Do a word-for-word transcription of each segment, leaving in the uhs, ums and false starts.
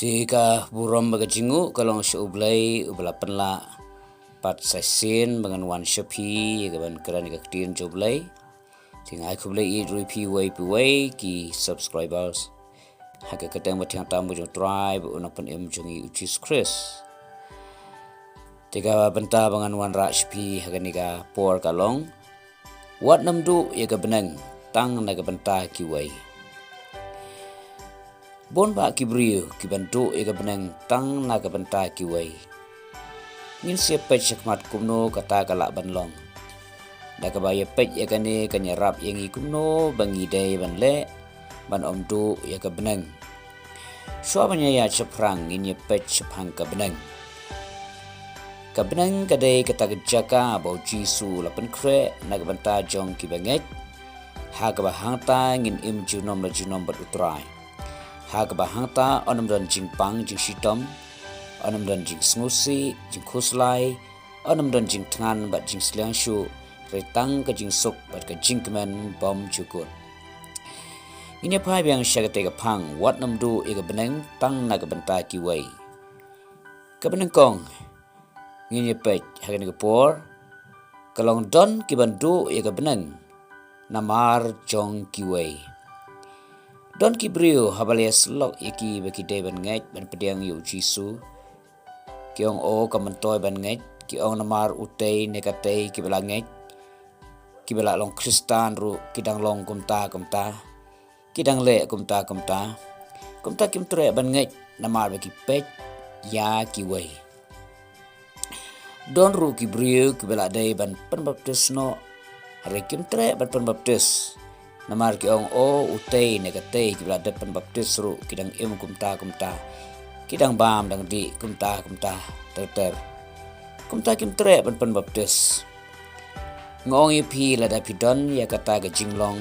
Te ka burom bad ka jingnguh ka long sha U Blei uba la pynlah pat sa shisien ba ngan wan sha phi ïa ka ban kren ïa ka ktien jong U Blei. Te nga ai khublei ïa phi uwei pa uwei ki subscribers ha ka kyrteng ba thiang tam jong U Trai bad U Nongpynim jong ngi U Jisu Khrist. Te ka bynta ba ngan wanrah sha phi ha kane ka por ka long: Wat nym duh ïa ka bneng tang na ka bynta kiwei. Bun bah ki briew ki ban duh ïa ka bneng tang na ka bynta kiwei. Ngin sa ïa peit shakhmat kumno kata ka lah ban long. Da kaba ïa peit ïa kane kan ïarap ïa ngi kumno ba ngi dei ban leh ban ym duh ïa ka bneng. Shuwa ban ïa ïaid shaphrang ngin ïa peit shaphang ka bneng. Ka bneng ka dei kata ka jaka ba U Jisu u la pynkhreh na ka bynta jong ki bangeit, ha kaba hangta ngin im junom la junom bad U Trai. Ha kaba hangta yn ym don jingpang jingshitom, yn ym don jingsngewsih jingkhuslai, yn ym don jingthngan bad jingsliang shuh, hynrei tang ka jingsuk bad ka jingkmen bymjukut. Ngin ïa phai biang sha katei ka phang: Wat nym duh ïa ka bneng tang na ka bynta kiwei. Kaba nyngkong ngin ïa peit ha kane ka por ka long: Don ki ban duh ïa ka bneng namar jong kiwei. Don ki briew haba la ïa syllok ïa ki ba ki dei ban ngeit ban pdiang ïa U Jisu, ki ong, o, ka myntoi ban ngeit. Ki ong namar utei ne katei kiba la ngeit, kiba la long Khristan ruh ki dang long kumta kumta, ki dang leh kumta kumta. Kumta kim treh ban ngeit namar ba ki peit ïa kiwei. Don ruh ki briew kiba la dei ban pynbaptis noh, hynrei kim treh ban pynbaptis namar ki ong, o, utei ne katei kiba la dep pynbaptis ruh ki dang im kumta kumta, ki dang bam dang dih kumta kumta ter ter. Kumta kim treh ban pynbaptis. Nga ong ïa phi, lada phi don ïa kata ka jinglong,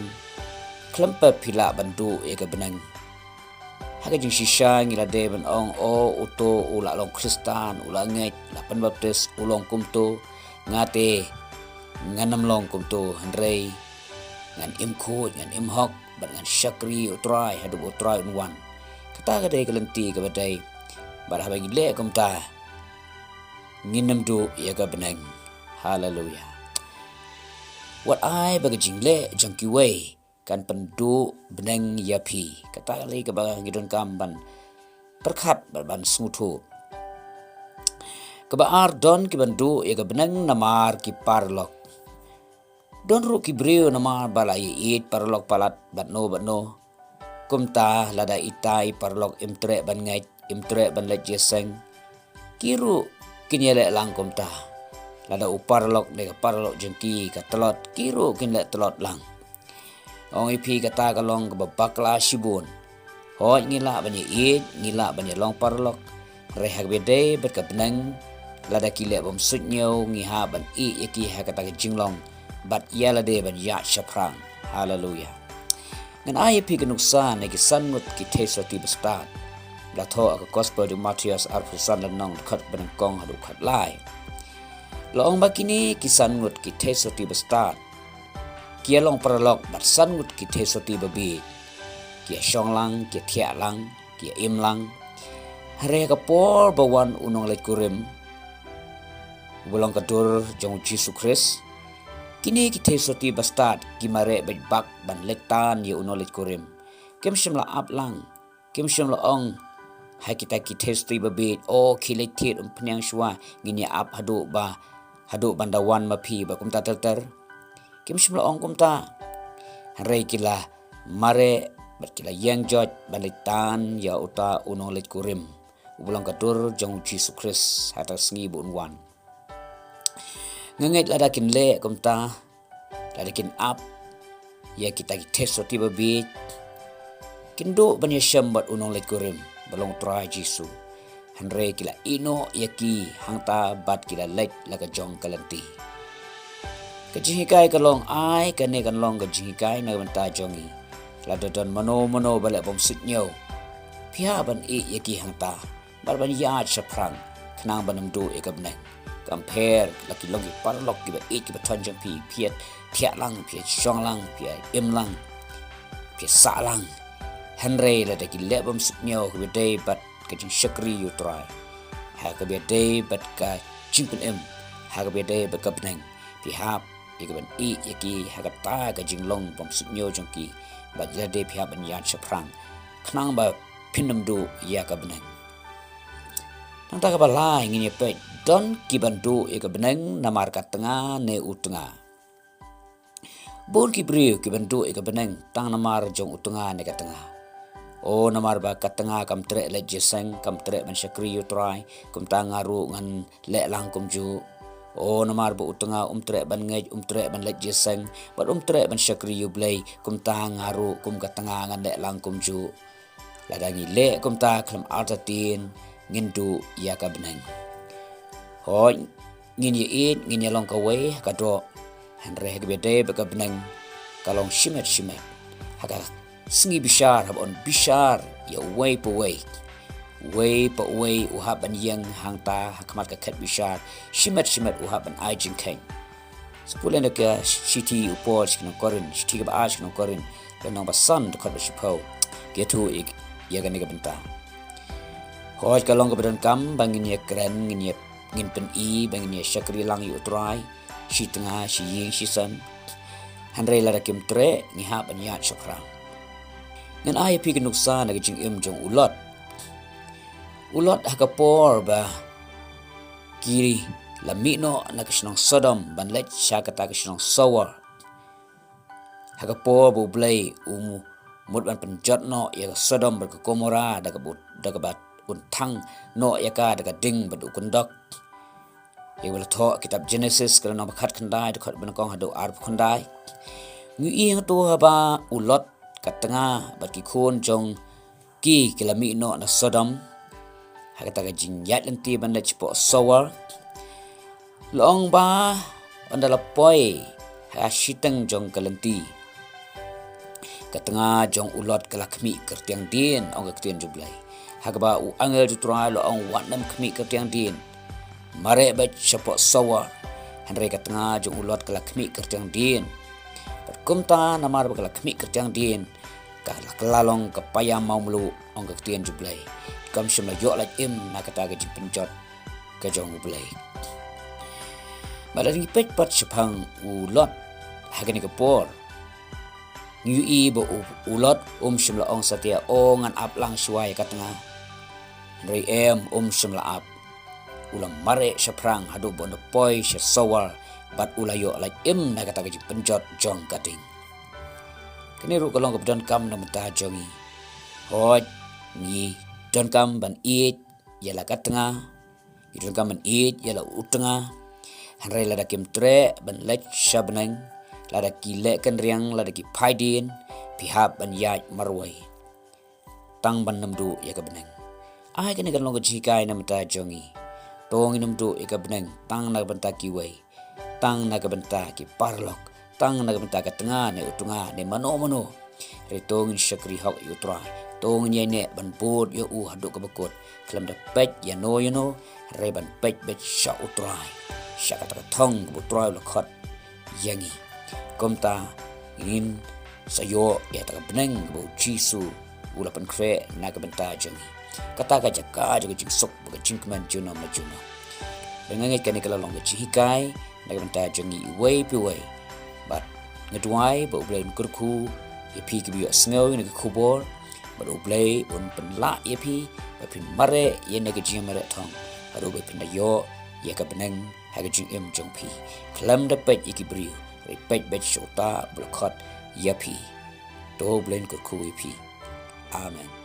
khlem pep phi lah ban duh ïa ka bneng. Ha ka jingshisha ngi la dei ban ong, o, uto u la long Khristan, u la ngeit, la pynbaptis, u long kumto. Nga te ngan ym long kumto, hynrei ngan im khuid, ngan im hok bad ngan shakri ïa U Trai haduh ba U Trai un wan. Kata ka dei ka lynti kaba dei. Bad haba ngi leh kumta, ngin nym duh ïa ka bneng. Haleluia. Wat ai ba ka jingleh jong kiwei kan pynduh bneng ïa phi. Kata ka dei kaba ngi donkam ban pyrkhat bad ban sngewthuh. Kaba ar, don ki ban duh ïa ka bneng namar ki paralok. Don ruh ki briew namar ba la ïeit paralok palat bad no bad no. Kumta lada ita i paralok im treh ban ngeit, im treh ban leit jingïaseng, ki ruh kin ïaleh lang kumta. Lada u paralok ne ka paralok jong ki ka tlot, ki ruh kin leh tlot lang. Ong ïa phi, kata ka long kaba bakla shibun. Hooid, ngi lah ban ïa ïeit, ngi lah ban ïa long paralok, hynrei ha kaba dei bad ka bneng, lada ki leh bym suidñiew, ngi hap ban ïeh ïa ki ha kata ka jinglong bad ïa lade ban ïaid shaphrang. Haleluia. Ngan ai ïa phi ka nuksa na ki san ngut ki theisotti bastad. La thoh ha ka Gospel jong u Mathaios arphew san, lynnong dkhot banyngkong haduh khatlai. La ong ba kine ki san ngut ki theisotti bastad ki ïa long paralok bad san ngut ki theisotti babieit. Ki ïa shong lang, ki ïa thiah lang, ki ïa im lang. Hynrei ha ka por ba wan u nongleit kurim, uba long ka dur jong u Jisu Khrist, kine ki theisotti bastad ki mareh beit bak ban leit tan ïa u nongleit kurim. Kim shym la ap lang, kim shym la ong ha kita ki theisotti babieit, o, khie leit thied, ym pynïeng shuwa, ngin ïa ap haduh ba, haduh ban da wan ma phi, bad kumta ter ter. Kim shym la ong kumta. Hynrei ki la mareh bad ki la ïeng joit ban leit tan ïa uta u nongleit kurim, uba long ka dur jong u Jisu Khrist ha kata ka sngi ba un wan. Nga ngeit lada kin leh kumta, lada kin ap ïa kita ki theisotti babieit, kin duh ban ïashem bad u nongleit kurim, ba long u Trai Jisu. Hynrei ki la ïeh noh ïa ki hangta bad ki la leit la ka jong ka lynti. Ka jinghikai ka long, ai kane kan long ka jinghikai na ka bynta jong ngi. Lada don mano mano ba leh bym suidñiew, phi hap ban ïeh ïa ki hangta bad ban ïaid shaphrang, khnang ban ym duh ïa ka bneng. Kam pher la ki long ki paralok kiba ïeit kiba thon jong phi, phi ïa thiah lang, phi ïa shong lang, phi ïa im lang, phi ïa sah lang. Hynrei lada ki leh bym suidñiew, kaba dei bad ka jingshakri ïa u Trai ha kaba ïadei bad ka jingpynim, ha kaba ïadei bad ka bneng. Phi hap ïa ka ban ïeh ïa ki ha kata ka jinglong bym suidñiew jong ki, bad lada phi hap ban ïaid shaphrang khnang ba phin ym duh ïa ka bneng. Nangta kaba lai ngin ïa peit, don ki ban duh ïa ka bneng namar ka tnga ne u tnga. Bun ki briew ki ban duh ïa ka bneng tang namar jong u tnga ne ka tnga. O namar ba ka tnga kam treh leit jingïaseng, kam treh ban shakri ïa u Trai, kumta nga ruh ngan leh lang kumjuh. O namar ba u tnga um treh ban ngeit, um treh ban leit jingïaseng, bad um treh ban shakri ïa u Blei, kumta nga ruh kum ka tnga ngan leh lang kumjuh. Lada ngi leh kumta khlem artatien, ngin duh ïa ka bneng. Hooid, ngin ïaieit, ngin ïalong kawei ha ka doh, hynrei ha kaba ïadei bad ka bneng ka long shimet shimet. Ha ka sngi bishar, haba un bishar ïa uwei pa uwei, uwei pa uwei u hap ban ïeng hangta ha khmat ka khet bishar, shimet shimet u hap ban ai jingkheiñ. Sa pule na ka shithi u Paul sha ki nong Korinth, shithi kaba ar sha ki nong Korinth, lynnong ba san, dkhot ba shiphew, ki ïathuh ïa kane ka bynta. Hooid, ka long kaba donkam ba ngin ïakren, ngin ïa, ngin pyni ba ngin ïa shakri lang ïa u Trai shi tnga, shi ïing, shi sem. Hynrei lada kim treh, ngi hap ban ïaid shaphrang. Ngan ai ïa phi ka nuksa na ka jingim jong u Lot. U Lot, ha ka por ba ki la mih noh na ka shnong Sodom ban leit sha kata ka shnong Sawar, ha ka por ba u Blei u mut ban pynjot noh ïa ka Sodom bad ka Gomora, da kaba, da kaba un thang noh ïa ka da ka ding bad u kyndok. Ïa kaba la thoh kitab Genesis, ka lynnong ba khatkhyndai, dkhot ba nyngkong haduh arphew khyndai. Ngi ïohi hangto haba u Lot, ka tnga bad ki khun jong ki, ki la mih noh na Sodom ha kata ka jingïaid lynti ban leit shapoh Sawar. La ong ba ynda la poi ha shiteng jong ka lynti, ka tnga jong u Lot ka la khmih kyrtiang dien, ong ka ktien jong u Blei. Ha kaba u angel jong u Trai la ong, wat nym khmih kyrtiang dien, mareh beit shapoh Sawar. Hynrei ka tnga jong u Lot ka la khmih kyrtiang dien. Bad kumta namar ba ka la khmih kyrtiang dien, ka la kylla long ka paia mawmluh, ong ka ktien jong u Blei. Kam shym la ïoh lait im na kata ka jingpynjot ka jong u Blei. Bad lada ngi peit pat shaphang u Lot ha kane ka por, ngi ïohi ba u, u Lot um shym la ong satia, o ngan ap lang shuwa ïa ka tnga. Hynrei em, um shym la ap. U la mareh shaphrang haduh ba un da poi sha Sawar, bad u la ïoh lait im na kata ka jingpynjot jong ka ding. Kane ruh ka long kaba donkam na ka bynta jong ngi. Hooid, ngi donkam ban ïeit ïa la ka tnga, ngi donkam ban ïeit ïa la u tnga. Hynrei lada kim treh ban leit sha bneng, lada ki leh kynriang, lada ki phai dien, phi hap ban ïaid marwei tang ban nym duh ïa ka bneng. Ai kane kan long ka jinghikai na ka bynta jong ngi. To ngin nym duh ïa ka bneng tang na ka bynta kiwei, tang na ka bynta ki paralok, tang na ka bynta ka tnga ne u tnga ne mano mano. Hynrei to ngin shakri hok ïa u Trai. To ngin ïaineh ban bud ïa u haduh kaba kut, khlem da peit ïano ïano, hynrei ban peit beit sha u Trai, sha kata ka thong kaba u Trai u la khot ïa ngi. Kumta ngin sa ïoh ïa kata ka bneng kaba u Jisu u la pynkhreh na ka bynta jong ngi. Kata ka jaka jong ka jingsuk bad ka jingkmen junom la junom. Bad nga ngeit kane ka la long ka jinghikai na ka bynta jong ngi iwei pa iwei. Bad nga duwai ba u Blei un kyrkhu ïa phi kiba ïohsngew ïa kane ka khubor, bad u Blei un pynlah ïa phi ba phin mareh ïa kane ka jingmareh thong, haduh ba phin da ïoh ïa ka bneng ha ka jingim jong phi. Khlem da peit ïa ki briew, hynrei peit beit sha uta uba la khot ïa phi. To u Blei un kyrkhu ïa phi. Amen.